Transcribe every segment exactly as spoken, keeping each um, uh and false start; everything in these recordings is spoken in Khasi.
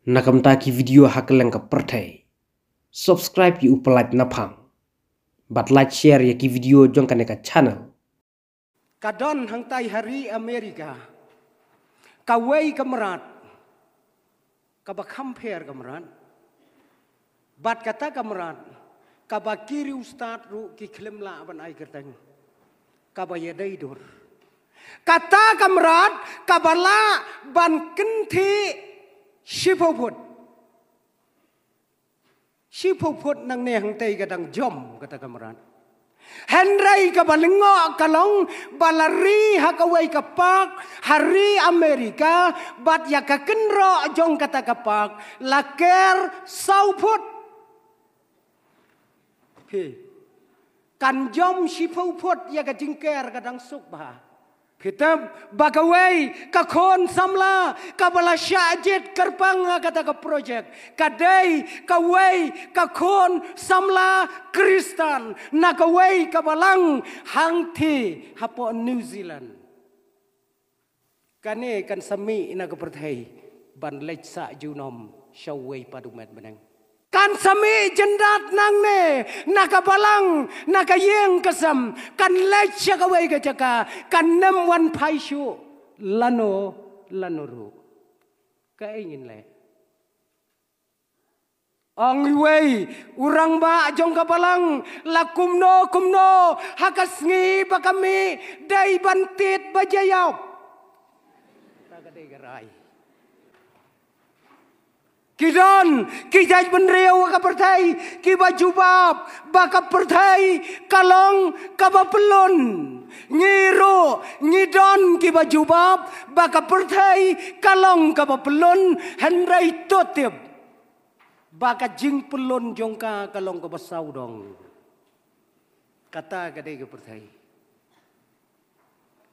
Na ka bynta ki video ha kylleng ka pyrthei. Subscribe ïa u Pyllait Naphang. Bad like, share ïa ki video jong kane ka channel. Ka don hangtai ha ri America kawei ka mrad kaba kham pher ka mrad. Bad kata ka mrad kaba ki riewstad ruh ki khlem lah ban ai kyrteng, kaba ïadei dur. Kata ka mrad kaba lah ban kynthih shiphew phut. Shiphew phut nangne hangtai ka dang jom kata ka mrad. Hynrei kaba lyngngoh ka long ba la ri ha kawei ka park ha ri America, bad ïa ka kynroh jong kata ka park la ker saw phut. Phi, kan jom shiphew phut ïa ka jingker ka dang suk bha. Phi tip ba kawei ka khun samla kaba la shah jied kyrpang ha kata ka project ka dei kawei ka khun samla Khristan na kawei ka balang hangthie hapoh New Zealand. Kane kan sa mih na ka pyrthei ban leit sah junom sha uwei pat u met bneng. Kan sa mih jyndat nangne na ka balang, na ka ïing ka sem, kan leit sha kawei ka jaka, kan nym wan phai shuh lano lano ruh. Kaei ngin leh? Ong iwei u rangbah jong ka balang, la kumno kumno ha ka sngi ba ka mih dei ban tied ba jia ïap. Kata ka dei ka rai. Ki don ki jaitbynriew ha ka pyrthei kiba jubab ba ka pyrthei ka long kaba pyllun. Ngi ruh ngi don kiba jubab ba ka pyrthei ka long kaba pyllun, hynrei to tip ba ka jingpyllun jong ka ka long kaba sawdong. Kata ka dei ka pyrthei.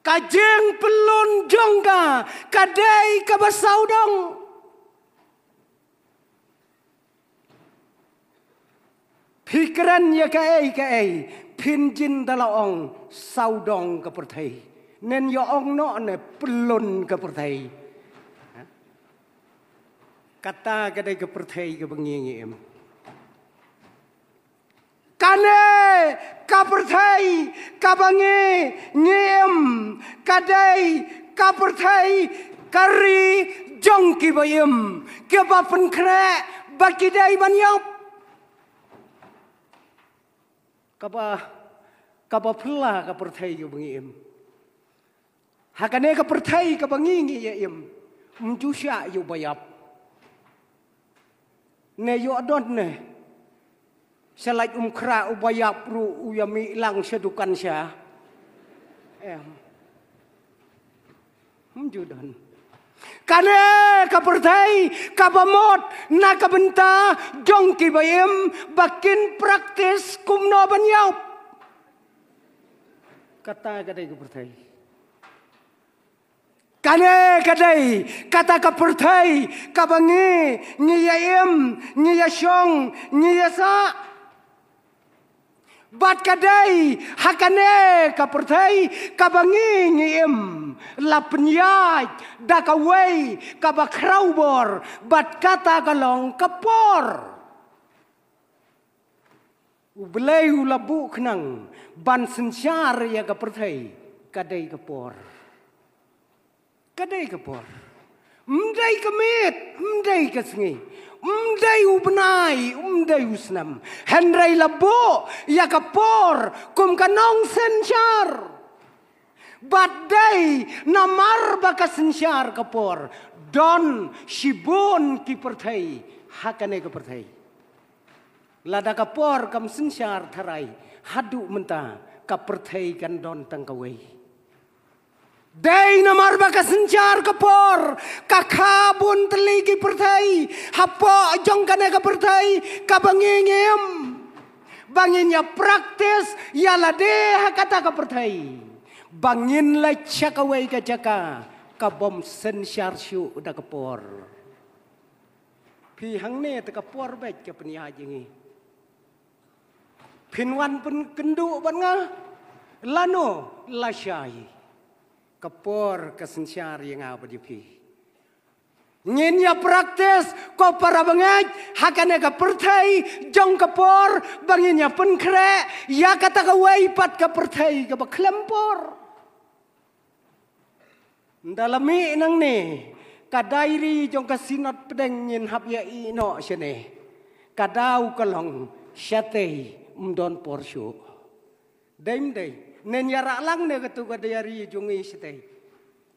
Ka jingpyllun jong ka ka dei kaba sawdong. Phi kren ïa kaei kaei, phin jin da la ong sawdong ka pyrthei. Nen ïa ong noh ne pyllun ka pyrthei. Kata ka dei ka pyrthei kaba ngi ngi im. Kane ka pyrthei kaba ngi ngi im ka dei ka pyrthei ka ri jong kiba im, kiba pynkhreh ba ki dei ban ïap. Kaba, kaba phylla ka pyrthei kaba ngi im. Ha kane ka pyrthei kaba ngi ngi ïa im, ym ju shah ïa uba ïap. Ne ïoh don ne sha lait um khrah uba ïap ruh u ïa mih lang sha dukan sha. Em. Ym ju don. Kane ka pyrthei kaba mut na ka bynta jong kiba im ba kin practice kumno ban ïap. Kata ka dei ka pyrthei. Kane ka dei kata ka pyrthei kaba ngi ngi ïa im, ngi ïa shong, ngi ïa sah. Bad ka dei ha kane ka pyrthei kaba ngi ngi im, la pynïaid da kawei kaba khraw bor, bad kata ka long ka por. U Blei u la buh khnang ban synshar ïa ka pyrthei, ka dei ka por. Ka dei ka por. Ym dei ka miet, ym dei ka sngi, ym dei u bnai, ym dei u snem. Hynrei la buh ïa ka por kum ka nongsynshar. Bad dei namar ba ka synshar ka por, don shibun ki pyrthei ha kane ka pyrthei. Lada ka por kam synshar tharai, haduh mynta ka pyrthei kan don tang kawei. Dei namar ba ka synshar ka por, ka kha bun tylli ki pyrthei hapoh jong kane ka pyrthei kaba ngi ngi im. Ba ngin ïa practice ïa lade ha kata ka pyrthei, ba ngin leit sha kawei ka jaka ka bym synshar shuh da ka por. Phi, hangne te ka por beit ka pynïaid ïa ngi. Phin wan pynkynduh bad nga lano lashai? Ka por ka synshar ïa nga bad ïa phi. Ngin ïa practice ko para bangeit ha kane ka pyrthei jong ka por ba ngin ïa pynkhreh ïa kata kawei pat ka pyrthei kaba khlem por. Nda la mih nangne ka diary jong ka Synod Pdeng ngin hap ïa ïeh noh shane. Ka daw ka long shatei ym don por shuh. Dei ym dei? Ngin ïa rah lang ne katu ka diary jong ngi shatei.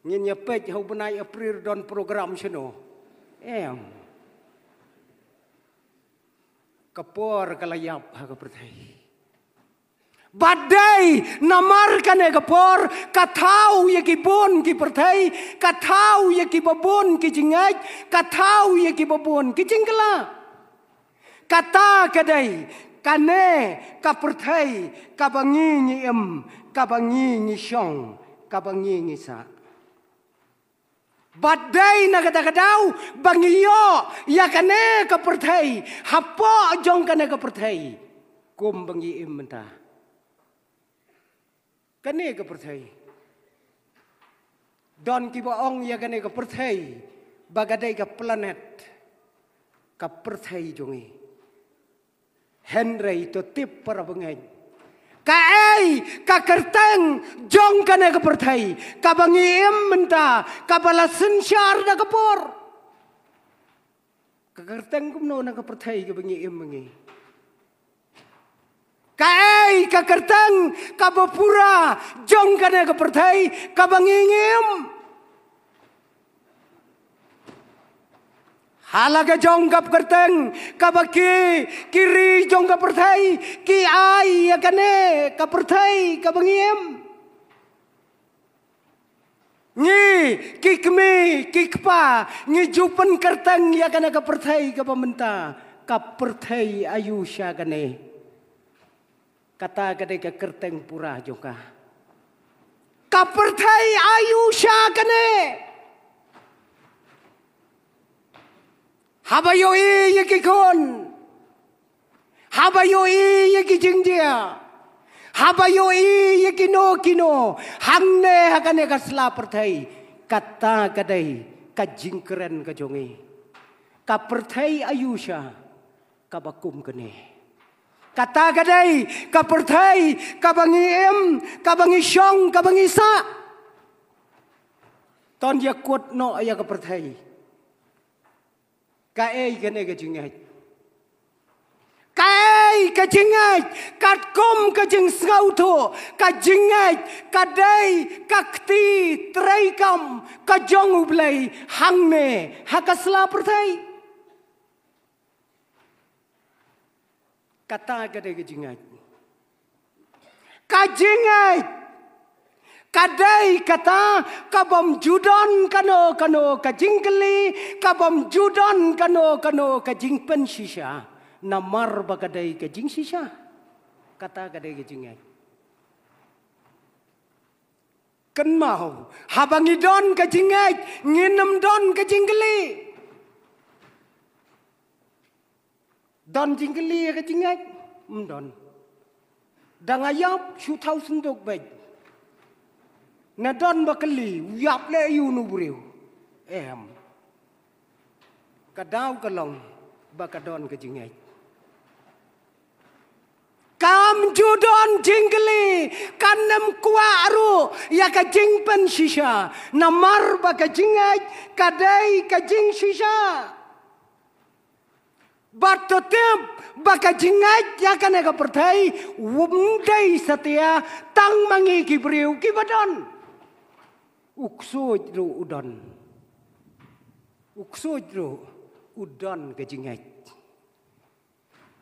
Ngin ïa peit ha u bnai April don program shano. Em. Ka por ka la ïap ha ka pyrthei. Bad dei namar kane ka por ka thaw ïa ki bun ki pyrthei, ka thaw ïa ki babun ki jingngeit, ka thaw ïa ki babun ki jingkylla. Kata ka dei kane ka pyrthei kaba ngi ngi im, kaba ngi ngi shong, kaba ngi ngi sah. Bad dei na kata ka daw ba ngi ïoh ïa kane ka pyrthei hapoh jong kane ka pyrthei kum ba ngi im mynta. Kane ka pyrthei, don kiba ong ïa kane ka pyrthei ba ka dei ka planet, ka pyrthei jong ngi. Hynrei to tip para bangeit, kaei ka kyrteng jong kane ka pyrthei kaba ngi im mynta, kaba la synshar da ka por? Ka kyrteng kumno na ka pyrthei kaba ngi im ma ngi? Kaei ka kyrteng kaba pura jong kane ka pyrthei kaba ngi ngi im? Ha la ka jong ka kyrteng kaba ki, ki ri jong ka pyrthei ki ai ïa kane ka pyrthei kaba ngi im. Ngi ki kmie ki kpa ngi ju pynkyrteng ïa kane ka pyrthei kaba mynta ka pyrthei ayu sha kane. Kata ka dei ka kyrteng pura jong ka. Ka pyrthei ayu sha kane. Haba ïohi ïa ki khun, haba ïohi ïa ki jingjia, haba ïohi ïa kino kino hangne ha kane ka sla pyrthei, kata ka dei ka jingkren ka jong ngi. Ka pyrthei ayu sha kaba kum kane. Kata ka dei ka pyrthei kaba ngi im, kaba ngi shong, kaba ngi sah. To ngin ïa kut noh ïa ka pyrthei. Kaei kane ka jingngeit? Kaei ka jingngeit? Katkum ka jingsngewthuh, ka jingngeit ka dei ka kti treikam ka jong U Blei hangne ha ka sla pyrthei. Kata ka dei ka jingngeit. Ka jingngeit ka dei kata ka bym ju don kano kano ka jingkylli, ka bym ju don kano kano ka jingpynshisha, namar ba ka dei ka jingshisha. Kata ka dei ka jingngeit. Kynmaw, haba ngi don ka jingngeit ngin ym don ka jingkylli. Don jingkylli ïa ka jingngeit? Ym don. Da nga ïap shu thaw synduk beit. Na don ba kylli, u ïap leh ïa u nu briew? Em. Ka daw ka long ba ka don ka jingngeit. Kam ju don jingkylli, kan ym kwah ruh ïa ka jingpynshisha, namar ba ka jingngeit ka dei ka jingshisha. Bad to tip ba ka jingngeit ïa kane ka pyrthei ym dei satia tang ma ngi ki briew kiba don. U ksuid ruh u don. U ksuid ruh u don ka jingngeit.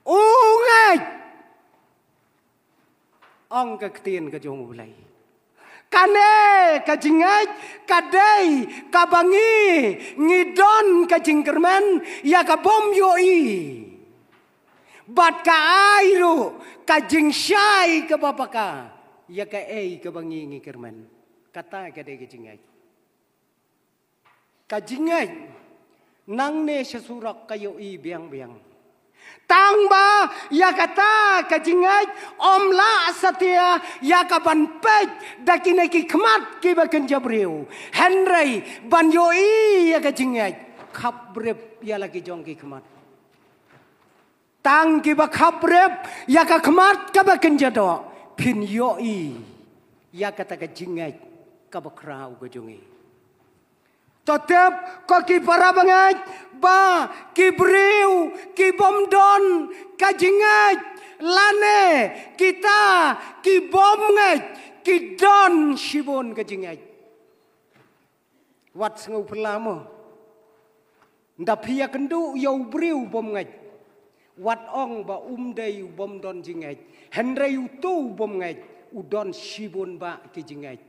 U ngeit. Ong ka ktien ka jong U Blei. Kane ka jingngeit ka dei kaba ngi, ngi don ka jingkyrmen ïa ka bym ïohi. Bad ka ai ruh ka jingshai kaba paka ïa kaei kaba ngi ngi kyrmen. Kata ka dei ka jingngeit. Ka jingngeit nangne sha surok ka ïohi biang biang. Tang ba ïa kata ka jingngeit ym lah satia ïa ka ban peit da kine ki khmat kiba kynja briew. Hynrei ban ïohi ïa ka jingngeit khap rep ïa la ki jong ki khmat. Tang kiba khap rep ïa ka khmat kaba kynja doh, phin ïohi ïa kata ka jingngeit kaba khraw ka jong ngi. To tip ko ki para bangeit ba ki briew ki bym don ka jingngeit, lane kita ki bym ngeit ki don shibun ka jingngeit. Wat sngewphylla mo. Nda phi ïakynduh ïa u briew u bym ngeit, wat ong ba um dei u bym don jingngeit. Hynrei uto u bym ngeit u don shibun bah ki jingngeit.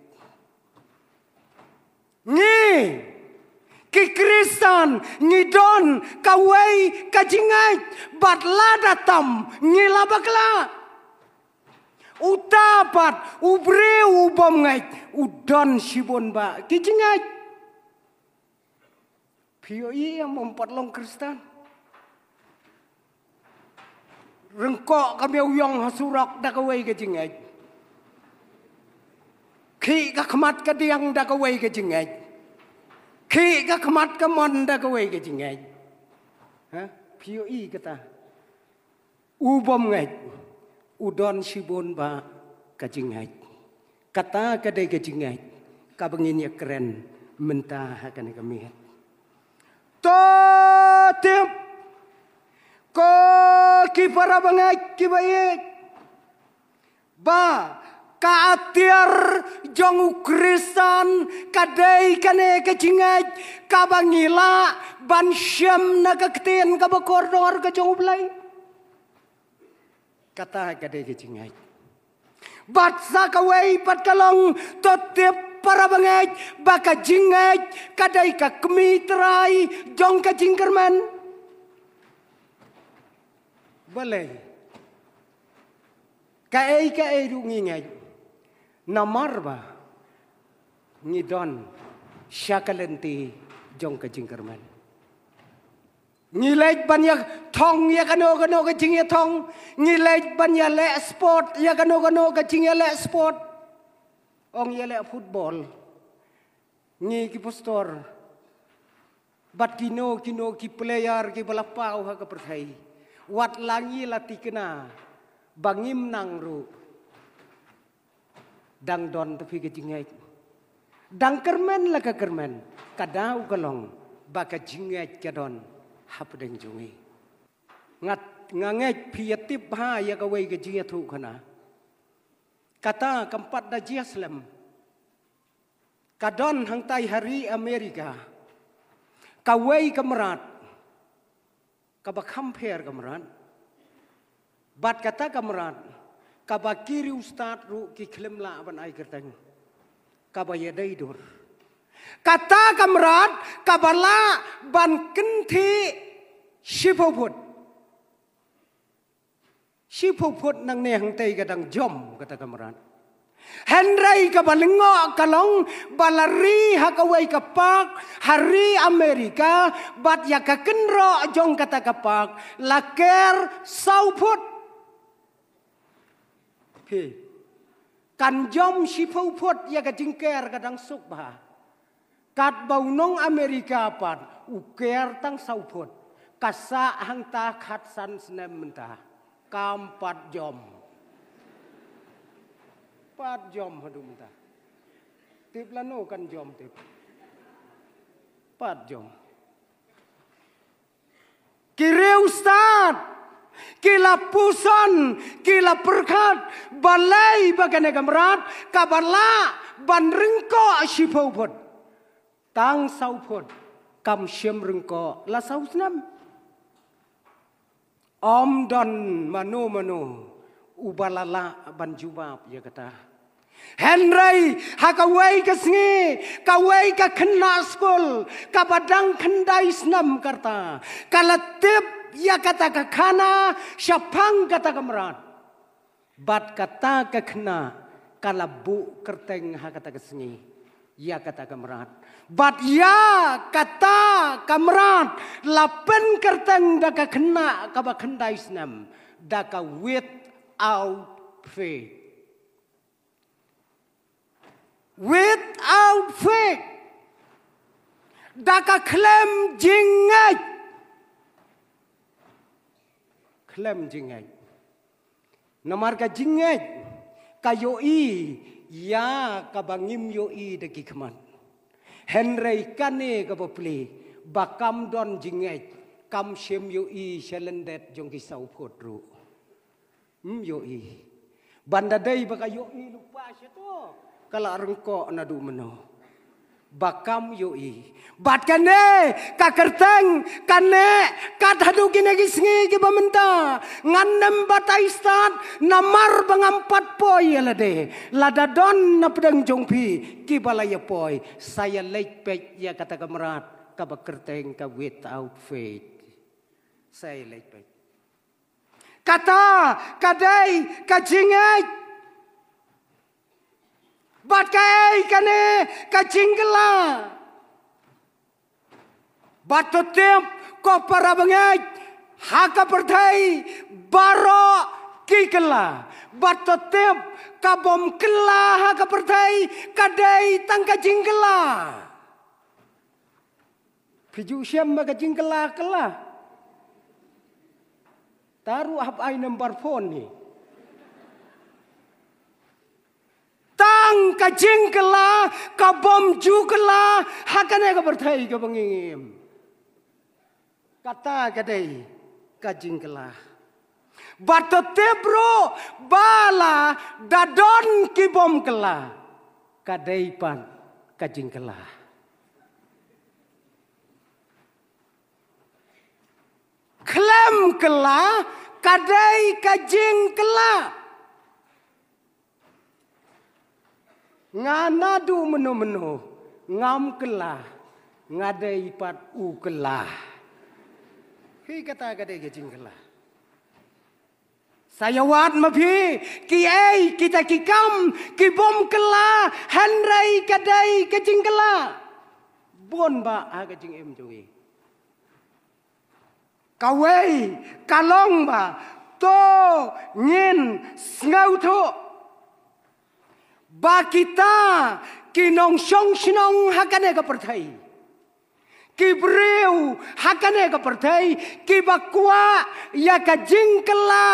Ngi ki Khristan ngi don kawei ka jingngeit, bad lada tam ngi la bakla. Uta pat u briew u bym ngeit u don shibun bah ki jingngeit. Phi ïohi em, ym pat long Khristan. Ryngkoh ka miaw ïong ha surok da kawei ka jingngeit. Khih ka khmat ka diang da kawei ka jingngeit. Khih ka khmat ka mon da kawei ka jingngeit. Ha? Phi ïohi kata. U bym ngeit u don shibun bah ka jingngeit. Kata ka dei ka jingngeit kaba ngin ïakren mynta ha kane ka miet. To tip ko ki para bangeit kiba ïeit, ba ka atiar jong u Khristan ka dei kane ka jingngeit kaba ngi lah ban shem na ka ktien kaba kordor ka jong U Blei. Kata ka dei ka jingngeit. Bad sa kawei pat ka long, to tip para bangeit ba ka jingngeit ka dei ka kmie trai jong ka jingkyrmen. Balei? Kaei kaei ruh ngi ngeit namar ba ngi don sha ka lynti jong ka jingkyrmen. Ngi leit ban ïa thong ïa kano kano ka jingïathong. Ngi leit ban ïaleh sport ïa kano kano ka jingïaleh sport. Ong ïaleh football. Ngi ki pastor bad kino kino ki player kiba la paw ha ka pyrthei, wat la ngi la tikna ba ngim nang ruh, dang don te phi ka jingngeit. Dang kyrmen la ka kyrmen, ka daw ka long ba ka jingngeit ka don hapdeng jong ngi. Nga, nga ngeit phi ïa tip bha ïa kawei ka jingïathuhkhana. Kata kam pat da jia slem. Ka don hangtai ha ri Amerika kawei ka mrad kaba kham pher ka mrad. Bad kata ka mrad kaba ki riewstad ruh ki khlem lah ban ai kyrteng, kaba ïadei dur. Kata ka mrad kaba lah ban kynthih shiphew phut. Shiphew phut nangne hangtei ka dang jom kata ka mrad. Hynrei kaba lyngngoh ka long ba la ri ha kawei ka park ha ri Amerika, bad ïa ka kynroh jong kata ka park la ker saw phut. Phi, kan jom shiphew phut ïa ka jingker ka dang suk bha. Katba u nong Amerika pat u ker tang saw phut. Ka sah hangta khatsan snem mynta. Kam pat jom. Pat jom haduh mynta. Tip lano kan jom tip. Pat jom. Ki riewstad ki la puson, ki la pyrkhat, balei ba kane ka mrad kaba lah ban ryngkoh shiphew phut, tang saw phut, kam shym ryngkoh la saw snem. Ym don mano mano uba la lah ban jubab ïa kata. Hynrei ha kawei ka sngi, kawei ka khynnah skul kaba dang khyndai snem ka rta, ka la tip ïa kata ka khana shaphang kata ka mrad. Bad kata ka khynnah ka la buh kyrteng ha kata ka sngi ïa kata ka mrad. Bad ïa kata ka mrad la pynkyrteng da ka khynnah kaba khyndai snem da ka Without Faith. Without faith. da ka khlem jingngeit. Khlem jingngeit. Namar ka jingngeit ka ïohi ïa kaba ngim ïohi da ki khmat. Hynrei kane kaba plie, ba kam don jingngeit, kam shym ïohi sha lyndet jong ki saw phut ruh. Ym ïohi. Ban da dei ba ka ïohi lypa sha to, ka la ryngkoh naduh mynno. Ba kam ïohi. Bad kane ka kyrteng, kane, kat haduh kine ki sngi kiba mynta, ngan nym batai stad namar ba ngam pat poi ïa lade. Lada don na pdeng jong phi kiba la ïa poi, sa ïa leit peit ïa kata ka mrad kaba kyrteng ka Without Faith. Sa ïa leit peit. Kata ka dei ka jingngeit. Bad kaei kane ka jingkylla? Bad to tip, ko para bangeit, ha ka pyrthei baroh ki kylla. Bad to tip, ka bym kylla ha ka pyrthei ka dei tang ka jingkylla. Phi ju shem ba ka jingkylla kylla? Te ruh hap ai number phone hi. Tang ka jingkylla, ka bym ju kylla ha kane ka pyrthei kaba ngi im. Kata ka dei ka jingkylla. Bad to tip ruh ba lada don ki bym kylla, ka dei pat ka jingkylla. Khlem kylla ka dei ka jingkylla. Nga naduh mynno mynno ngam kylla, nga dei pat u kylla. Hi kata ka dei ka jingkylla. Sa ïa wad ma phi, kiei kita ki kam ki bym kylla, hynrei ka dei ka jingkylla. Bun bah ha ka jingim jong ngi. Kawei ka long ba to ngin sngewthuh ba kita ki nongshong shnong ha kane ka pyrthei, ki briew ha kane ka pyrthei kiba kwah ïa ka jingkylla,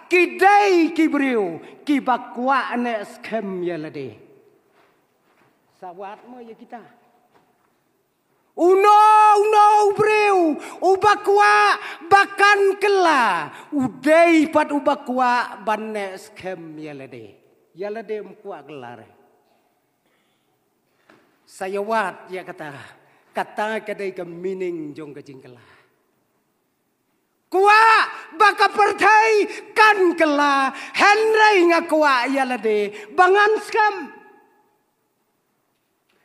ki dei ki briew kiba kwah ne skhem ïa lade. Sa wad mo ïa kita. Uno uno u briew uba kwah ba kan kylla, u dei pat uba kwah ban neh skhem ïa lade. Ïa lade ym kwah kylla re. Sa ïa wad ïa kata, kata ka dei ka meaning jong ka jingkylla. Kwah ba ka pyrthei kan kylla, hynrei nga kwah ïa lade ba ngan skhem.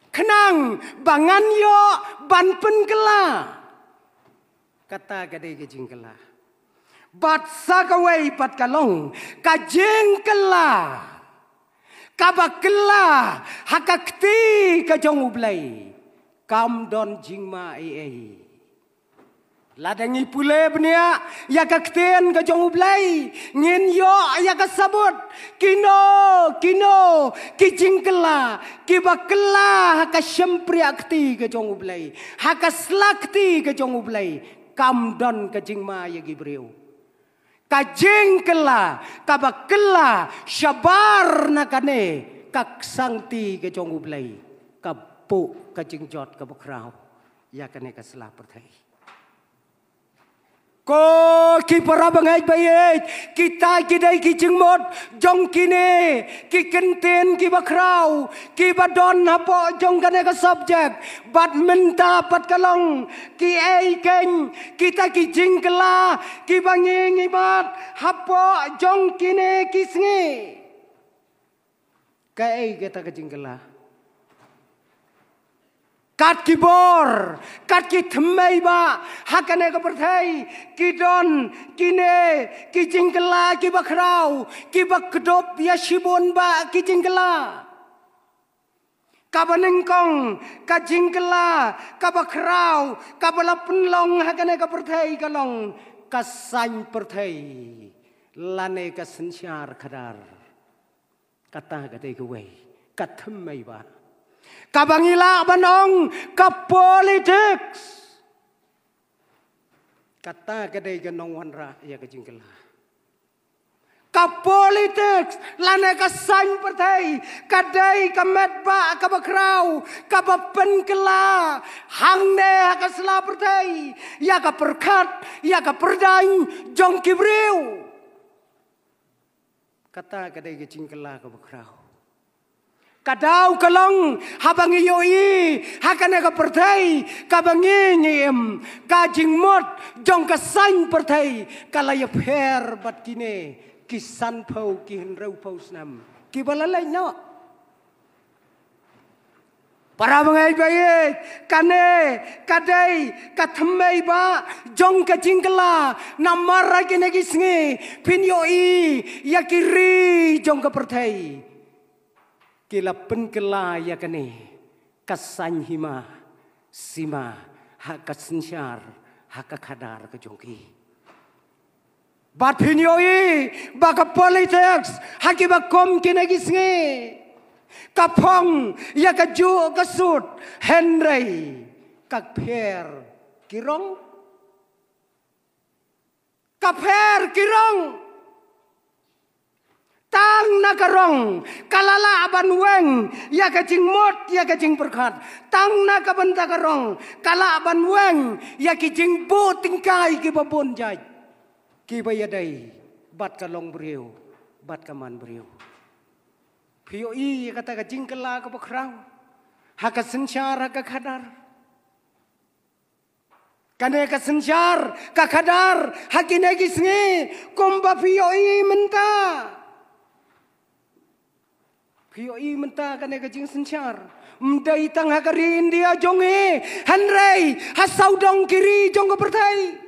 Khnang ba ngan ïoh ban pynkylla. Kata ka dei ka jingkylla. Bad sa kawei pat ka long ka jingkylla kaba kylla ha ka kti ka jong U Blei. Kam don jingma ei ei. Lada ngi pule bniah ïa ka ktien ka jong U Blei, ngin ïoh ïa ka sabut kino kino ki jingkylla kiba kylla ha ka shympriah kti ka jong U Blei, ha ka sla kti ka jong U Blei. Kam don ka jingma ïa ki briew. Ka jingkylla kaba kylla shabar na kane ka ksangti ka jong U Blei, ka buh ka jingjot kaba khraw ïa kane ka sla pyrthei. Ko ki para bangeit ba ïeit, kita ki dei ki jingmut jong kine ki kyntien kiba khraw kiba don hapoh jong kane ka subject. Bad mynta pat ka long kiei kein kita ki jingkylla kiba ngi ngi mad hapoh jong kine ki sngi. Kaei kata ka jingkylla? Kat ki bor, kat ki thymmei bah ha kane ka pyrthei, ki don kine ki jingkylla kiba khraw, kiba kdup ïa shibun bah ki jingkylla. Kaba nyngkong ka jingkylla kaba khraw kaba la pynlong ha kane ka pyrthei ka long ka saiñ pyrthei lane ka synshar khadar. Kata ka dei kawei ka thymmei bah. Kaba ngi lah ban ong ka politics. Kata ka dei ka nongwanrah ïa ka jingkylla. Ka politics lane ka saiñ pyrthei ka dei ka met ba kaba khraw kaba pynkylla hangne ha ka sla pyrthei ïa ka pyrkhat ïa ka pyrdaiñ jong ki briew. Kata ka dei ka jingkylla kaba khraw. Ka daw ka long haba ngi ïohi ha kane ka pyrthei kaba ngi ngi im, ka jingmut jong ka saiñ pyrthei ka la ïapher bad kine ki sanphew ki hynriewphew snem kiba la leit noh. Para bangeit ba ïeit, kane ka dei ka thymmei ba jong ka jingkylla. Namar ha kine ki sngi phin ïohi ïa ki ri jong ka pyrthei ki la pynkylla ïa kane ka saiñ hima sima ha ka synshar ha ka khadar ka jong ki. Bad phin ïohi ba ka politics ha kiba kum kine ki sngi ka phong ïa ka juh ka sut, hynrei ka pher ki rong. Ka pher ki rong. Tang na ka rong ka la lah ban weng ïa ka jingmut ïa ka jingpyrkhat. Tang na ka bynta ka rong ka lah ban weng ïa ki jingbuh tyngkai kiba bun jait kiba ïadei bad ka longbriew bad ka manbriew. Phi ïohi ïa kata ka jingkylla kaba khraw ha ka synshar ha ka khadar. Kane ka synshar ka khadar ha kine ki sngi kumba phi ïohi mynta. Phi ïohi mynta kane ka jingsynshar. Ym dei tang ha ka ri India jong ngi, hynrei ha sawdong ki ri jong ka pyrthei.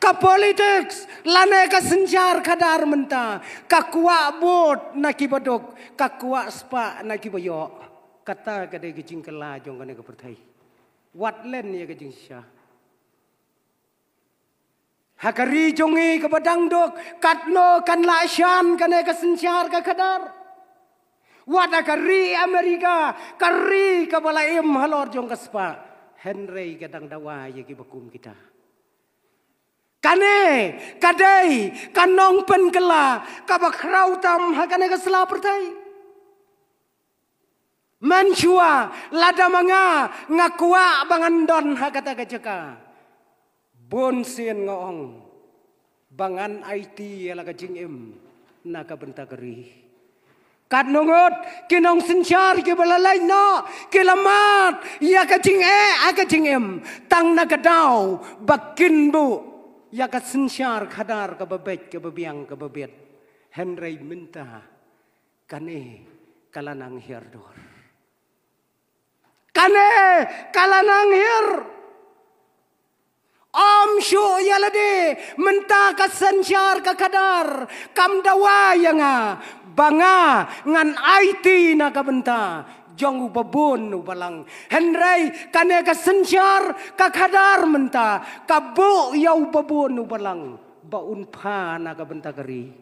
Ka politics lane ka synshar khadar mynta ka kwah bud na kiba duk, ka kwah spah na kiba ïoh. Kata ka dei ka jingkylla jong kane ka pyrthei. Wat len ïa ka jingshisha. Ha ka ri jong ngi kaba dang duk, katno kan lah shan kane ka synshar ka khadar. Wat ha ka ri Amerika, ka ri kaba la im halor jong ka spah, hynrei ka dang dawa ïa kiba kum kita. Kane ka dei ka nongpynkylla kaba khraw tam ha kane ka sla pyrthei. Mynshuwa lada ma nga nga kwah ba ngan don ha kata ka jaka, bun sien nga ong ba ngan aiti ïa la ka jingim na ka bynta ka ri. Katno ngut ki nongsynshar kiba la leit noh ki la mad ïa ka jingeh ha ka jingim tang na ka daw ba kin buh ïa ka synshar khadar kaba beit, kaba biang, kaba biang. Hynrei mynta kane ka la nang hiar dor. Kane ka la nang hiar. Ym shuh ïa lade, mynta ka synshar ka khadar kam dawa ïa nga ba nga ngan aiti na ka bynta jong u babun u balang. Hynrei kane ka synshar ka khadar mynta ka buh ïa u babun u balang ba un pha na ka bynta ka ri.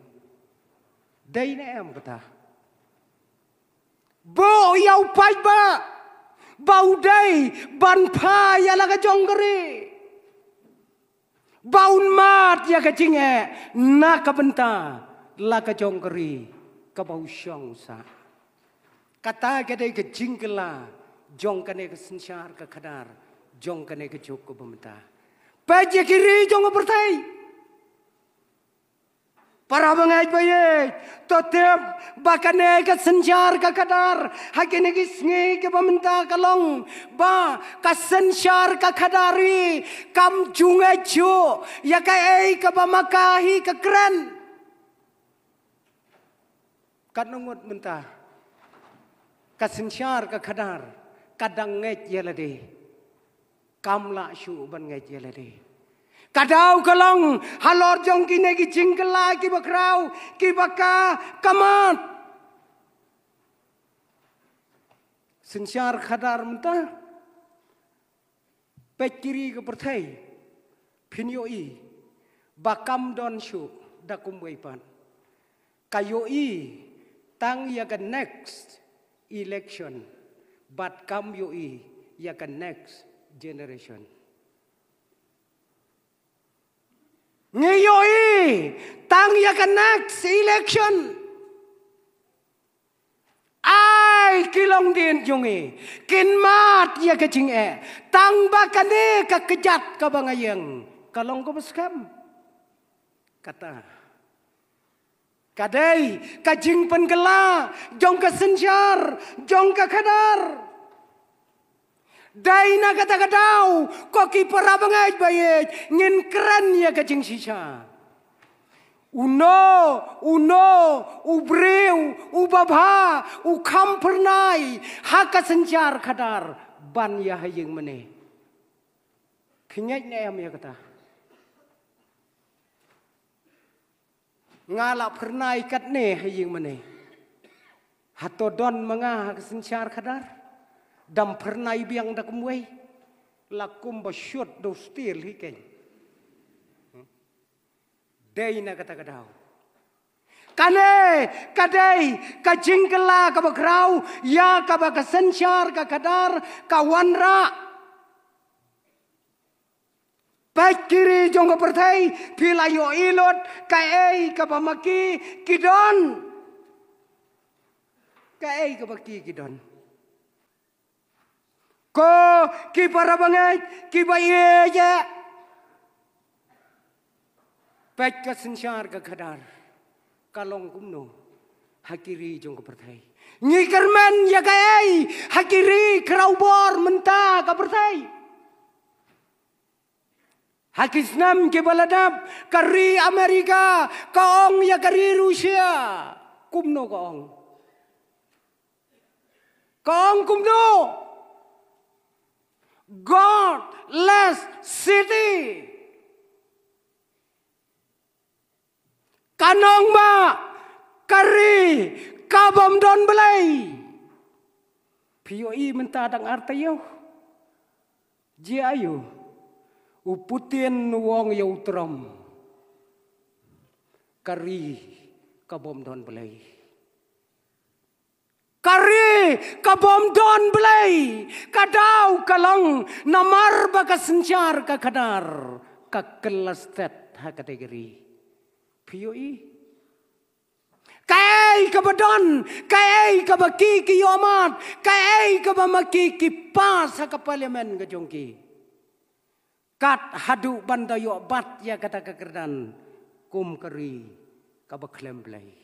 Dei ne em kata? Buh ïa u paidbah ba u dei ban pha ïa la ka jong ka ri, ba un mad ïa ka jingeh na ka bynta la ka jong ka ri kaba u shong u sah. Kata ka dei ka jingkylla jong kane ka synshar ka khadar jong kane ka juk kaba mynta. Peit ïa ki ri jong ka pyrthei. Para bangeit ba ïeit, to tip ba kane ka synshar ka khadar ha kine ki sngi kiba mynta ka long ba ka synshar ka khadar hi kam ju ngeit shuh ïa kaei kaba ma ka hi ka kren. Katno ngut mynta ka synshar ka khadar ka dang ngeit ïa lade? Kam lah shuh ban ngeit ïa lade. Ka daw ka long halor jong kine ki jingkylla kiba khraw kiba ka ka mad. Synshar khadar mynta, peit ki ri ka pyrthei, phin ïohi ba kam don shuh da kumwei pat. Ka ïohi tang ïa ka next election, bad kam ïohi ïa ka next generation. Ngi ïohi tang ïa ka next election. Ai ki longdien jong ngi kin mad ïa ka jingeh, tang ba kane ka kjat kaba nga ïeng ka long kaba skhem. Kata ka dei ka jingpynkylla jong ka synshar jong ka khadar. Dei na kata ka daw, ko ki para bangeit ba ïeit, ngin kren ïa ka jingshisha. Uno uno u briew uba bha u kham phyrnai ha ka synshar khadar ban ïa ha ïing mane. Phi ngeit ne em ïa kata? Nga la phyrnai katne ha ïing mane. Hato don ma nga ha ka synshar khadar? Dam phyrnai biang da kumwei. La kumba shut do stil hi keng. Dei na kata ka daw. Kane ka dei ka jingkylla kaba khraw ïa kaba ka synshar ka khadar ka wanrah. Peit ki ri jong ka pyrthei, phi la ïohi lut kaei kaba ma ki ki don. Kaei kaba ki ki don. Ko ki para bangeit kiba ïeit, peit ka synshar ka khadar ka long kumno ha ki ri jong ka pyrthei. Ngi kyrmen ïa kaei ha ki ri khrawbor mynta ka pyrthei? Ha ki snem kiba la dep, ka ri Amerika ka ong ïa ka ri Russia. Kumno ka ong? Ka ong kumno? Godless city. Ka nongbah ka ri kabym don Blei. Phi ïohi mynta dang ar taïew. Jia aiu? U Putin u ong ïa u Trump, ka ri kabym don Blei. Ka ri kabym don Blei. Ka daw ka long namar ba ka synshar ka khadar ka kylla stet ha kata ka ri. Phi ïohi? Kaei kaba don, kaei kaba ki ki ïohmad, kaei kaba ma ki ki pass ha ka parliament ka jong ki, kat haduh ban da ïoh bat ïa kata ka kyrdan kum ka ri kaba khlem Blei.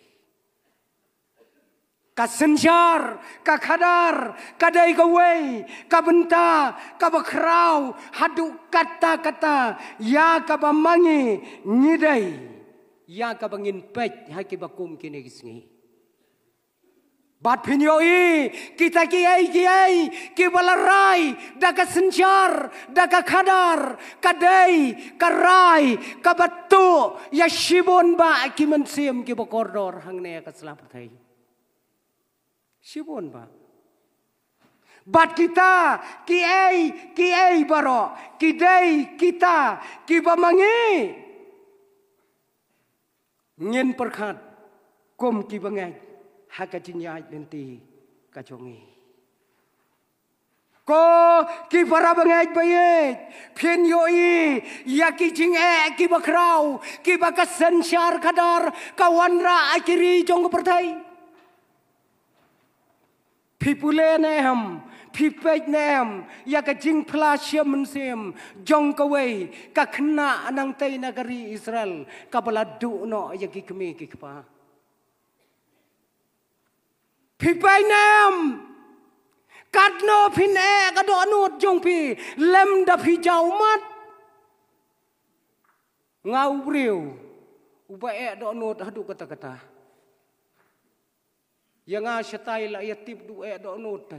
Ka synshar ka khadar ka dei kawei ka bynta kaba khraw haduh katta katta ïa kaba ma ngi ngi dei ïa kaba ngin peit ha kiba kum kine ki sngi. Bad phin ïohi kita kiei kiei kiba la rai da ka synshar da ka khadar ka dei ka rai kaba tuh ïa shibun bah ki mynsiem kiba kordor hangne ha ka sla pyrthei. Shibun bah. Bad kita kiei kiei baroh ki dei kita kiba ma ngi ngin pyrkhat kum ki bangeit ha ka jingïaid lynti ka jong ngi. Ko ki para bangeit ba ïeit, phin ïohi ïa ki jingeh kiba khraw kiba ka synshar khadar ka wanrah ha ki ri jong ka pyrthei. Phi pule ne em, phi peit ne em ïa ka jingphla shim mynsiem jong kawei ka khynnah nangtei na ka ri Israel kaba la duh noh ïa ki kmie ki kpa? Phi peit ne em? Katno phin eh ka dohnud jong phi lymda phi jaw mat? Nga u briew uba eh dohnud haduh katta katta. Ïa nga shatai la ïa tip du eh dohnud te.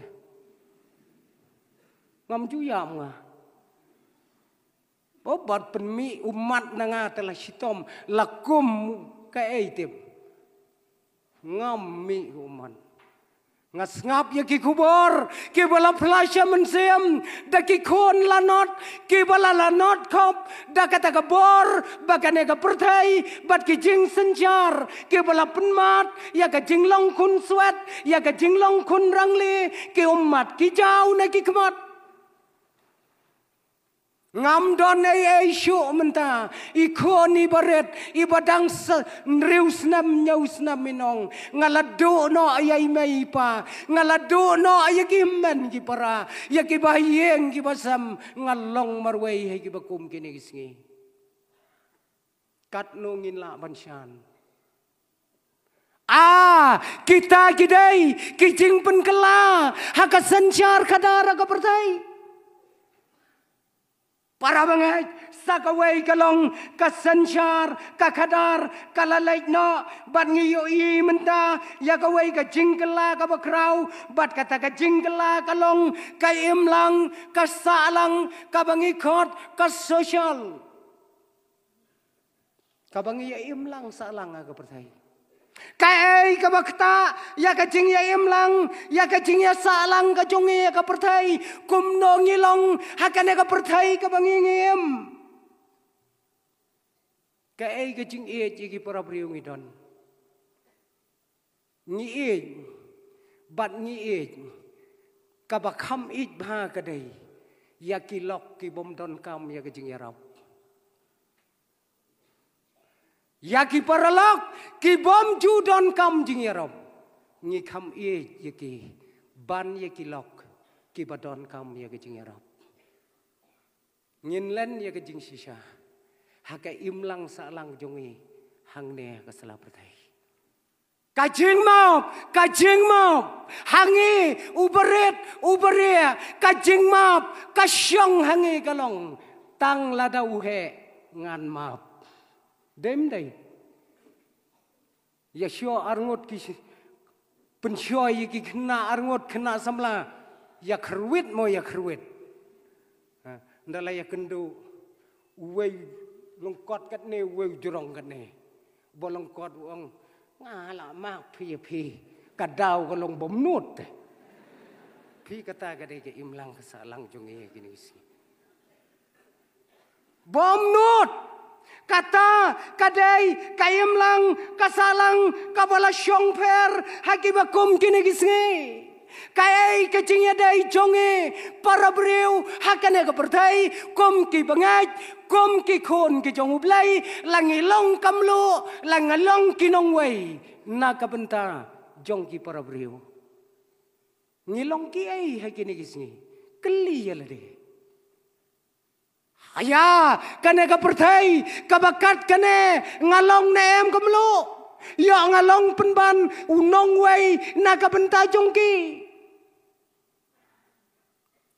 Ngam ju ïam nga. Ba bad pynmih ummat na nga te la shitom la kum kaei tip. Ngam mih ummat. Nga sngap ïa ki khubor kiba la phla sha mynsiem da ki khun lanot kiba la lanot khop da kata ka bor ba kane ka pyrthei bad ki jingsynshar kiba la pynmat ïa ka jinglong khun swet, ïa ka jinglong khun rangli, ki ummat ki jaw na ki khmat. Ngam don ei ei shuh mynta, i khun iba rit, iba dang sa-, hynriew snem, hynñiew snem i nong. Nga la duh noh ïa i mei i pa, nga la duh noh ïa ki hynmen ki para, ïa kiba ïeng kiba sem, nga long marwei ha kiba kum kine ki sngi. Katno ngin lah ban shan? Ah, kita ki dei ki jingpynkylla ha ka synshar khadar ha ka pyrthei. Para bangeit, sa kawei ka long ka synshar, ka khadar ka la leit noh, bad ngi ïohi mynta ïa kawei ka jingkylla kaba khraw, bad kata ka jingkylla ka long ka imlang, ka sahlang, kaba ngi khot ka social. Kaba ngi ïa imlang sahlang ha ka pyrthei. Kaei kaba ktah ïa ka jingïa imlang, ïa ka jingïa sahlang ka jong ngi ha ka pyrthei? Kumno ngi long ha kane ka pyrthei kaba ngi ngi im? Kaei ka jingïeit ïa ki para briew ngi don? Ngi ïeit, bad ngi ïeit, kaba kham ïeit bha ka dei ïa ki lok ki bym donkam ïa ka jingïarap. Ïa ki paralok ki bym ju donkam jingïarap, ngi kham ïeit ïa ki ban ïa ki lok kiba donkam ïa ka jingïarap. Ngin len ïa ka jingshisha ha ka imlang sahlang jong ngi hangne ha ka sla pyrthei. Ka jingmap, ka jingmap ha ngi u barit u baria, ka jingmap ka shong ha ngi ka long, tang lada u heh ngan map. Dem dei. Ïa shuwa arngut ki shi-, pynshoi ïa ki khynnah arngut khynnah samla, ïa kyrwit mo ïa kyrwit. Ha, nda la ïa kynduh, uwei lyngkot katne, uwei jrong katne. Ba lyngkot u ong, nga la map phi ïa phi, ka daw ka long bym nud. Phi, kata ka dei ka imlang ka sahlang jong ngi kine ki sngi. Bym nud. Kata ka dei ka imlang ka sahlang kaba la shongpher ha kiba kum kine ki sngi. Kaei ka jingïadei jong ngi para briew ha kane ka pyrthei, kum ki bangeit, kum ki khun ki jong U Blei, la ngi long ka mluh, la ngi long ki nongwei na ka bynta jong ki para briew? Ngi long kiei ha kine ki sngi? Kylli ïa lade. Ïa kane ka pyrthei kaba kat kane, nga long ne em ka mluh? Ïoh nga long pynban u nongwei na ka bynta jong ki?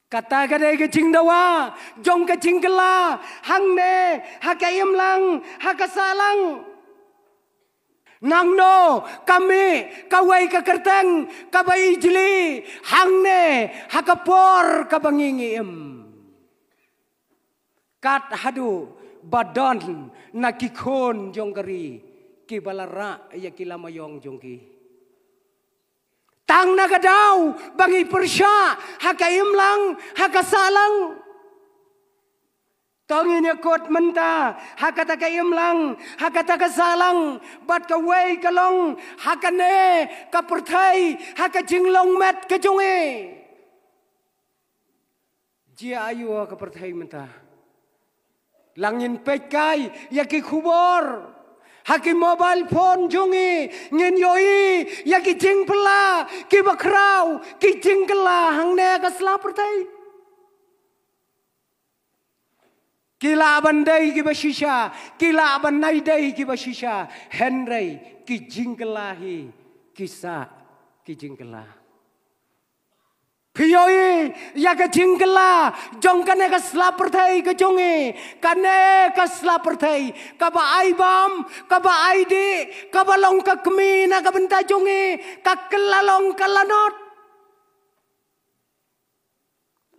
Kata ka dei ka jingdawa jong ka jingkylla hangne ha ka imlang ha ka sahlang. Nangno ka mih kawei ka kyrteng kaba ijli hangne ha ka por kaba ngi ngi im? Kat haduh ba don na ki khun jong ka ri kiba la rah ïa ki lama ïong jong ki. Tang na ka daw ba ngi pyrshah ha ka imlang ha ka sahlang. To ngin ïa kut mynta ha kata ka imlang ha kata ka sahlang, bad kawei ka long ha kane ka pyrthei, ha ka jinglong met ka jong ngi. Jia aiu ha ka pyrthei mynta? La ngin peit kai ïa ki khubor ha ki mobile phone jong ngi, ngin ïohi ïa ki jingphylla kiba khraw, ki jingkylla hangne ha ka sla pyrthei. Ki lah ban dei kiba shisha, ki lah ban nai dei kiba shisha, hynrei ki jingkylla hi ki sah ki jingkylla. Phi ïohi ïa ka jingkylla jong kane ka sla pyrthei ka jong ngi, kane ka sla pyrthei kaba ai bam, kaba ai dih, kaba long ka kmie na ka bynta jong ngi, ka kylla long ka lanot.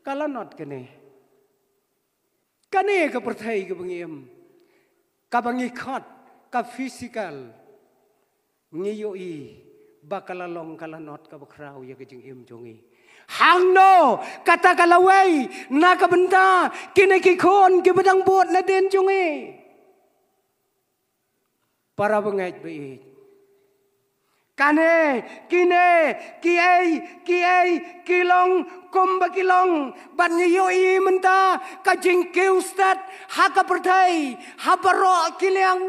Ka lanot kane. Kane ka pyrthei kaba ngi im, kaba ngi khot ka physical, ngi ïohi ba ka la long ka lanot kaba khraw ïa ka jingim jong ngi. Hangno kata ka lawei na ka bynta kine ki khun kiba dang bud nadien jong ngi. Para bangeit baieit, kane, kine, kiei kiei ki long kumba ki long, bad ngi ïohi mynta ka jingkiew stet ha ka pyrthei ha baroh ki liang.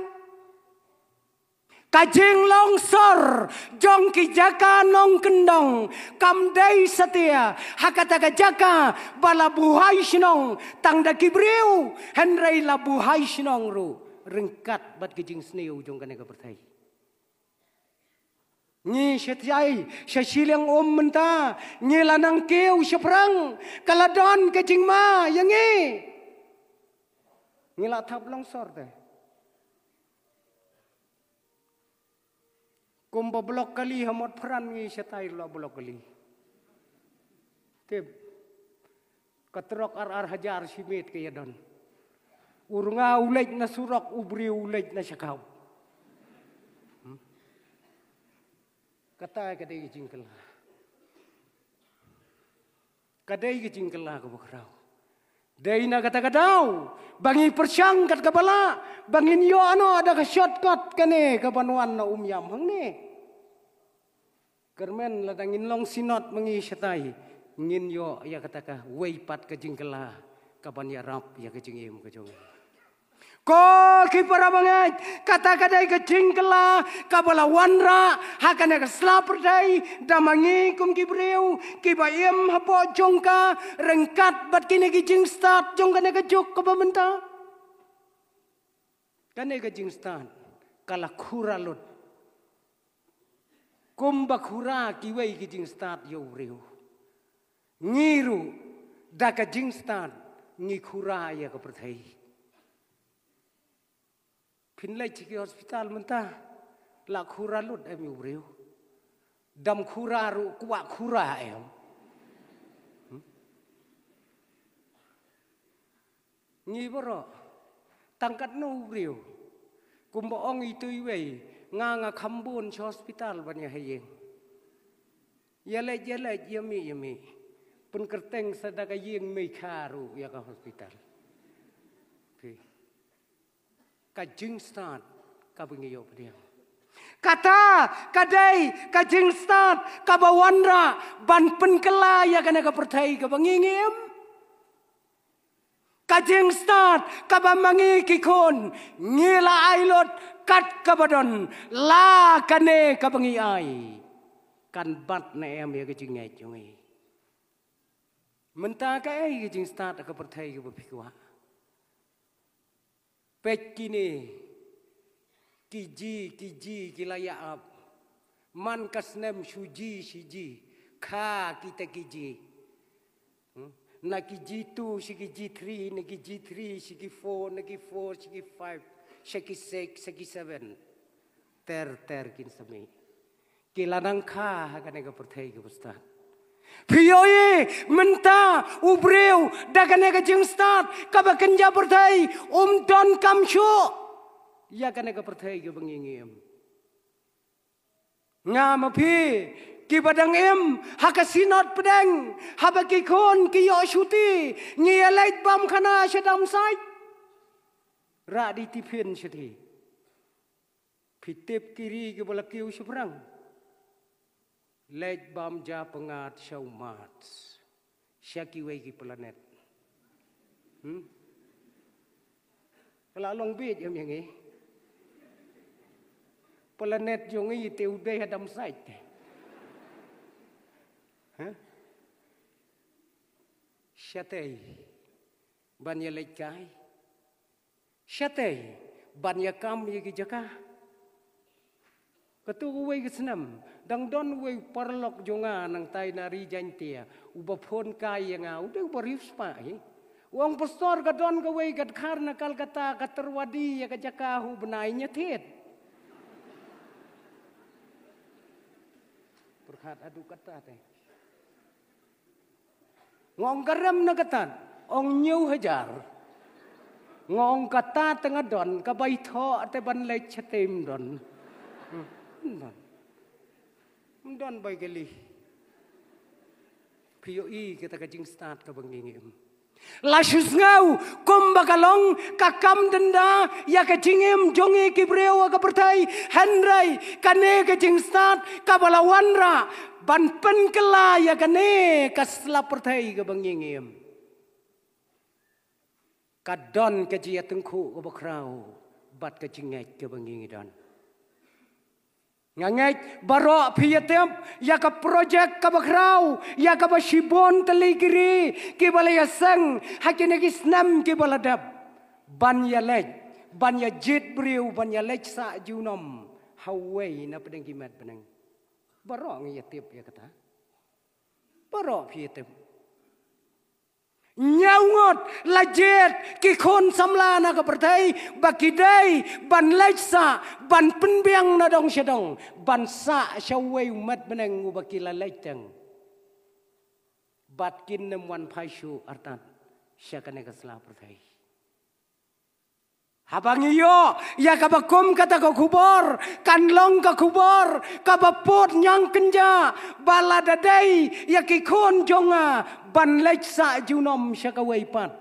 Ka jinglong sor jong ki jaka nongkyndong kam dei satia ha kata ka jaka ba la buhai shnong tang da ki briew, hynrei la buhai shnong ruh ryngkat bad ki jingsniew jong kane ka pyrthei. Ngi sha tai sha shiliang um mynta, ngi la nang kiew shaphrang, ka la don ka jingma ïa ngi. Ngi la thap long sor te. Kumba block kali ha Motphran ngi sha tai la block kali. Tip. Ka trok ar ar hajar shimet ka ïa don. U rnga u leit na surok, u briew u leit na shakhaw. Hmm? Kata ka dei ka jingkylla. Ka dei ka jingkylla kaba khraw. Dei na kata ka daw ba ngi pyrshang kat kaba lah ba ngin ïoh noh da ka shortcut kane kaban wan na Umiam hangne. Kyrmen lada ngin long synod ma ngi shatai, ngin ïoh ïa kata ka wei pat ka jingkylla kaban ïarap ïa ka jingim ka jong ngi. Ko ki para bangeit, kata ka dei ka jingkylla kaba la wanrah ha kane ka sla pyrthei da ma ngi kum ki briew kiba im hapoh jong ka, ryngkat bad kine ki jingstad jong kane ka juk kaba mynta. Kane ka jingstad ka la khura lut. Kumba khura kiwei ki jingstad ïa u briew, ngi ruh da ka jingstad ngi khura ïa ka pyrthei. Phin leit sha ki hospital mynta, la khura lut em ïa u briew? Dam khura ruh kwah khura em? Hmm? Ngi baroh, tang katno u briew? Kumba ong itu iwei, nga nga kham bun sha hospital ban ïa ha ïing. Ïa leit ïa leit, ïa mih ïa mih, pynkyrteng sa da ka ïing mei kha ruh ïa ka hospital. Phi. Ka jingstad kaba ngi ïoh pdiang. Kata ka dei ka jingstad kaba wanrah ban pynkylla ïa kane ka pyrthei kaba ngi ngi im. Ka jingstad kaba ma ngi ki khun ngi la ai lut kat kaba don, la kane kaba ngi ai kan bat ne em ïa ka jingngeit jong ngi. Mynta kaei ka jingstad ka pyrthei kaba phi kwah? Peit kine, ki G, ki G, ki la ïa ap. Man ka snem shu G shi G, kha kita ki G. Hmm? Na ki G two sha ki G three, na ki G three sha ki four, na ki four sha ki five, sha ki six, sha ki seven. Ter ter kin sa mih. Ki la nang kha ha kane ka pyrthei kaba stad. Phi ïohi mynta u briew da kane ka jingstad kaba kynja pyrthei, um donkam shuh ïa kane ka pyrthei kaba ngi ngi im. Nga ma phi kiba dang im ha ka synod pdeng, haba ki khun ki ïoh shuti, ngi ïa leit bam khana sha Damsait? Rah di tiphin shuti. Phi tip ki ri kiba la kiew shaphrang? Leit bam ja pyngngad sha u Mars, sha kiwei ki planet. Hmm? Ka la long bieit em ïa ngi? Planet jong ngi te u dei ha Damsait te. Ha? Shatei ban ïa leit kai? Shatei ban ïa kam ïa ki jaka? Katto kawei ka snem dang don uwei u paralok jong nga nangtai na ri Jaintia, uba phone kai ïa nga, u dei uba riewspah hi. U ong, Pastor, ka don kawei ka dkhar na Calcutta ka tyrwa die ïa ka jaka, ha u bnai ngi thied. Pyrkhat haduh katta te. Nga ong, ka rem na kata? Ong, hynñiew hajar. Nga ong, kata te nga don, ka bai thoh te ban leit shatei ym don. Hmm, ym don. Ym don bai kali. Phi ïohi kata ka jingstad kaba ngi ngi im. La shu sngew kumba ka long ka kam dynda ïa ka jingim jong ngi ki briew ha ka pyrthei, hynrei kane ka jingstad kaba la wanrah ban pynkylla ïa kane ka sla pyrthei kaba ngi ngi im. Ka don ka jingïatyngkhuh kaba khraw bad ka jingngeit kaba ngi ngi don. Nga ngeit baroh phi ïatip ïa ka projek kaba khraw, ïa kaba shibun tylli ki ri kiba la ïaseng ha kine ki snem kiba la dep ban ïaleit, ban ïajied briew, ban ïaleit sah junom ha uwei na pdeng ki met bneng. Baroh ngi ïatip ïa kata. Baroh phi ïatip. Hynñiew ngut la jied ki khun samla na ka pyrthei ba ki dei ban leit sah, ban pynbiang na dong sha dong, ban sah sha uwei u met bneng uba ki la leit teng. Bad kin ym wan phai shuh artat sha kane ka sla pyrthei. Haba ngi ïoh ïa kaba kum kata ka khubor, kan long ka khubor kaba pud ñiangkynja ba lada dei ïa ki khun jong nga ban leit sah junom sha kawei pat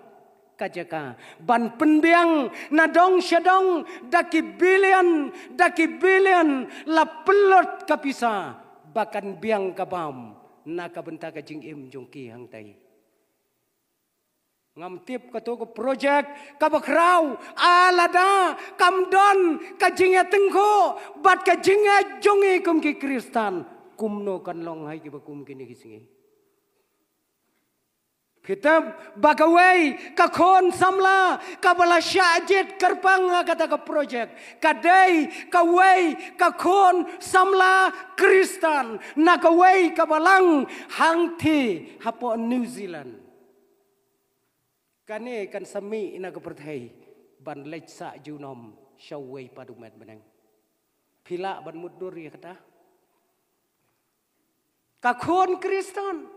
ka jaka, ban pynbiang na dong sha dong da ki billion, da ki billion, la pynlut ka pisa ba kan biang ka bam na ka bynta ka jingim jong ki hangtei. Ngam tip kato ka projek kaba khraw, a lada kam don ka jingïatyngkhuh bad ka jingngeit jong ngi kum ki Khristan, kumno kan long ha kiba kum kine ki sngi? Phi tip ba kawei ka khun samla kaba la shah jied kyrpang ha kata ka projek, ka dei kawei ka khun samla Khristan na kawei ka balang hangthie hapoh New Zealand. Kane kan sa mih na ka pyrthei ban leit sah junom sha uwei pat u met bneng. Phi lah ban mutdur ïa kata? Ka khun Khristan.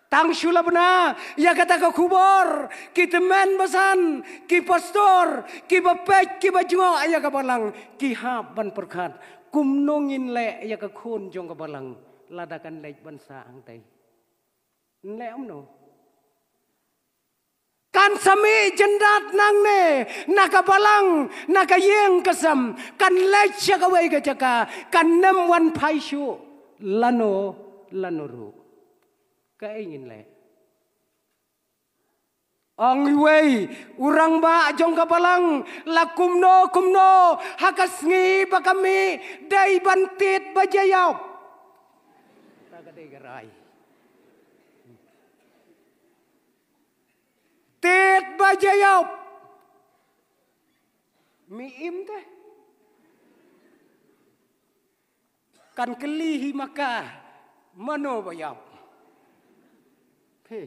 Tang shu la bna ïa kata ka khubor, ki tymmen basan, ki pastor, kiba peit, kiba jngoh ïa ka balang, ki hap ban pyrkhat, kumno ngin leh ïa ka khun jong ka balang lada kan leit ban sah hangtei? Nleh kumno? Kan sa mih jyndat nangne na ka balang, na ka ïing ka sem, kan leit sha kawei ka jaka, kan ym wan phai shuh lano lano ruh. Kaei ngin leh? Ong uwei u rangbah jong ka balang, la kumno kumno ha ka sngi ba ka mih, dei ban tied ba jia ïap. Ta ka dei ka rai. Tied ba jia ïap. Mi im te. Kan kylli hi ma ka, mano ba ïap? Phi.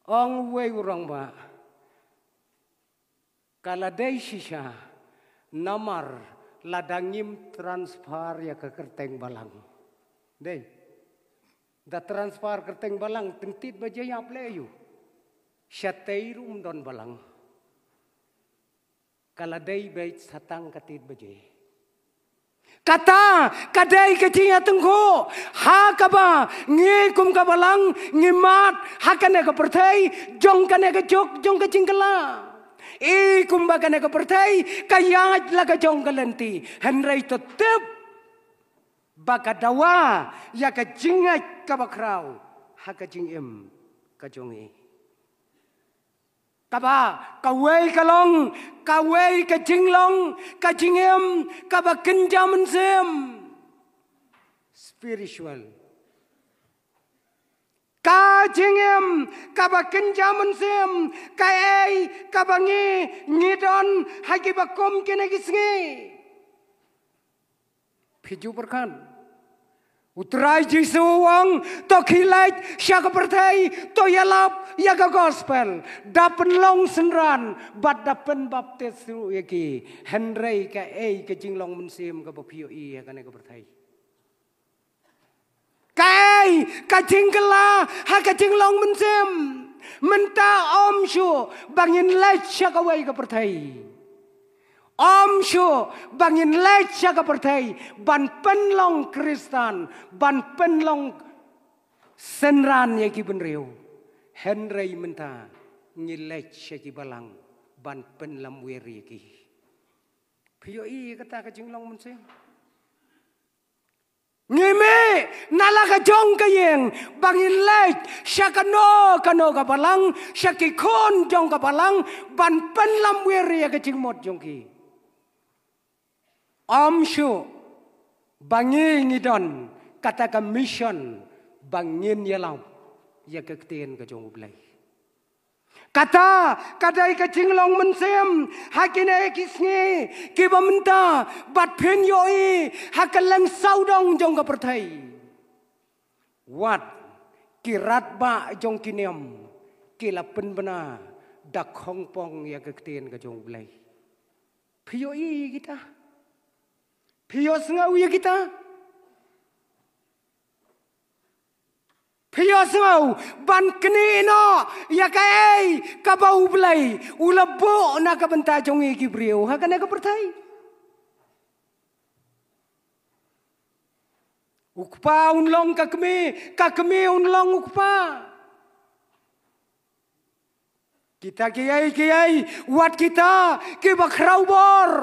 Ong uwei u rangbah, ka la dei shisha, namar lada ngim transfer ïa ka kyrteng balang. Dei. Da transfer kyrteng balang, tang tied ba jia ïap leh aïu? Shatei ruh ym don balang. Ka la dei beit sa tang ka tied ba jia. Kata ka dei ka jingïatyngkhuh ha kaba ngi kum ka balang ngi mad ha kane ka pyrthei jong kane ka juk jong ka jingkylla. I kumba kane ka pyrthei ka ïaid la ka jong ka lynti, hynrei to tip ba ka dawa ïa ka jingngeit kaba khraw ha ka jingim ka jong i. Kaba kawei ka long, kawei ka jinglong, ka jingim kaba kynja mynsiem. Spiritual. Ka jingim kaba kynja mynsiem, kaei kaba ngi ngi don ha kiba kum kine ki sngi. Phi ju pyrkhat. U Trai Jisu u ong, to khie leit sha ka pyrthei, to ïalap ïa ka gospel. Da pynlong synran bad da pynbaptis ruh ïa ki. Hynrei kaei ka jinglong mynsiem kaba phi ïohi ha kane ka pyrthei? Kaei ka jingkylla ha ka jinglong mynsiem? Mynta ym shuh ba ngin leit sha kawei ka pyrthei. Ym shuh ba ngin leit sha ka pyrthei ban pynlong Khristan, ban pynlong synran ïa ki bynriew. Hynrei mynta ngi leit sha ki balang ban pynlamwir ïa ki. Phi ïohi ïa kata ka jinglong mynsiem? Ngi mih na la ka jong ka ïing ba ngin leit sha kano kano ka balang, sha ki khun jong ka balang, ban pynlamwir ïa ka jingmut jong ki. Ym shuh ba ngi ngi don kata ka mission ba ngin ïalap ïa ka ktien ka jong U Blei. Kata ka dei ka jinglong mynsiem ha kine ki sngi kiba mynta, bad phin ïohi ha ka lyngsawdong jong ka pyrthei. Wat ki radbah jong ki niam ki la pynbna da khongpong ïa ka ktien ka jong U Blei. Phi ïohi ïa kita? Phi ïohsngew ïa kita? Phi ïohsngew ban knieh noh ïa kaei kaba U Blei u la buh na ka bynta jong ngi ki briew ha kane ka pyrthei? U kpa un long ka kmie, ka kmie un long u kpa. Kita kiei kiei, wat kita kiba khraw bor,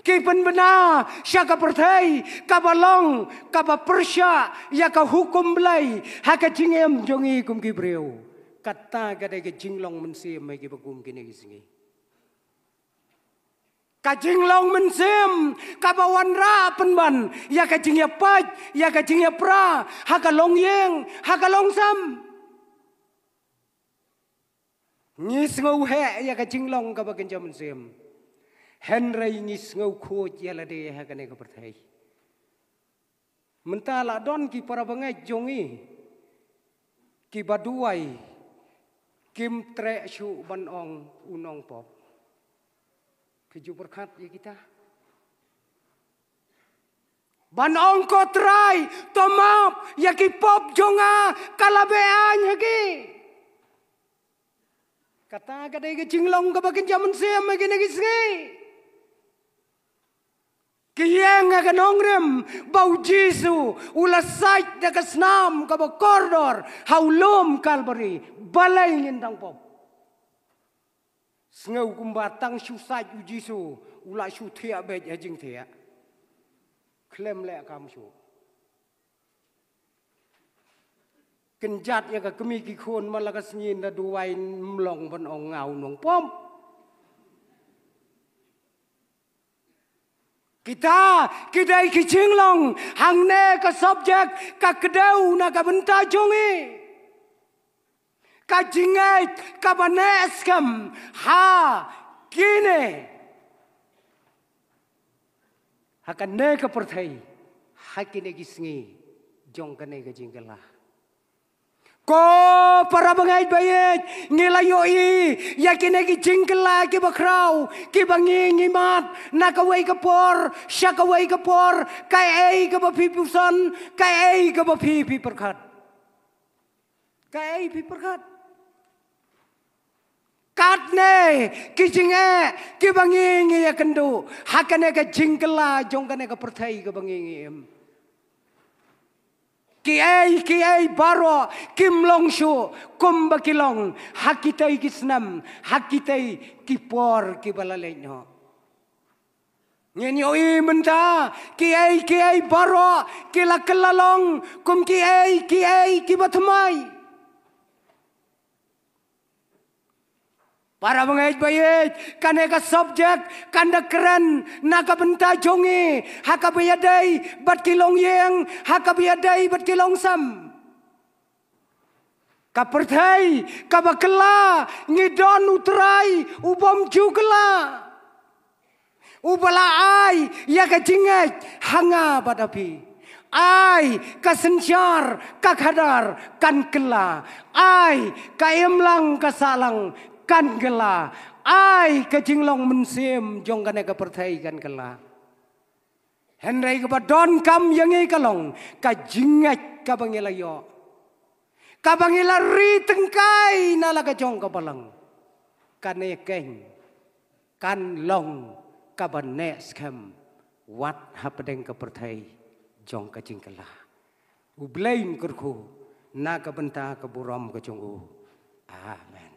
ki pynbna sha ka pyrthei kaba long kaba pyrshah ïa ka hukum Blei ha ka jingim jong ngi kum ki briew. Kata ka dei ka jinglong mynsiem ïa kiba kum kine ki sngi. Ka jinglong mynsiem kaba wanrah pynban ïa ka jingïapait, ïa ka jingïapra ha ka longïing, ha ka longsem. Ngi sngew heh ïa ka jinglong kaba kynja mynsiem, hynrei ngi sngew khuid ïa lade ha kane ka pyrthei. Mynta la don ki para bangeit jong ngi kiba duwai, kim treh shuh ban ong u nongpop. Phi ju pyrkhat ïa kita? Ban ong, ko Trai, to map ïa ki pop jong nga, ka la be-aiñ ha ki. Kata ka dei ka jinglong kaba kynja mynsiem ha kine ki sngi. Ki ïeng ha ka nongrim ba U Jisu u la sait da ka snam kaba kordor ha u lum Kalbari. Balei ngin dang pop? Sngew kumba tang shu sait U Jisu u la shu thiah beit ha jingthiah. Khlem leh kam shuh. Kynjat ïa ka kmie ki khun man la ka sngi, da duwai, ym long ban ong nga u nongpop. Kita ki dei ki jinglong hangne ka subject ka kdew na ka bynta jong ngi. Ka jingngeit kaba neh skhem ha kine, ha kane ka pyrthei, ha kine ki sngi jong kane ka jingkylla. Ko para bangeit ba ïeit, ngi la ïohi ïa kine ki jingkylla kiba khraw kiba ngi ngi mad na kawei ka por sha kawei ka por. Kaei kaba phi pyrshang, kaei kaba phi phi pyrkhat? Kaei phi pyrkhat? Katne ki jingeh kiba ngi ngi ïakynduh ha kane ka jingkylla jong kane ka pyrthei kaba ngi ngi im. Kiei kiei baroh kim long shuh kumba ki long ha kitei ki snem, ha kitei ki por kiba la leit noh. Ngin ïohi mynta kiei kiei baroh ki la kylla long kum kiei kiei kiba thymmai. Para bangeit ba ïeit, kane ka subject kan da kren na ka bynta jong ngi ha kaba ïadei bad ki longïing, ha kaba ïadei bad ki longsem. Ka pyrthei kaba kylla, ngi don U Trai u bym ju kylla, uba la ai ïa ka jingngeit ha nga bad ha phi. Ai ka synshar ka khadar kan kylla, ai ka imlang ka sahlang kan kylla, ai ka jinglong mynsiem jong kane ka pyrthei kan kylla. Hynrei kaba donkam ïa ngi ka long ka jingngeit kaba ngi la ïoh, kaba ngi la ri tyngkai na la ka jong ka balang. Kane keiñ kan long kaba neh skhem wat hapdeng ka pyrthei jong ka jingkylla. U Blei un kyrkhu na ka bynta ka burom ka jong u. Amen.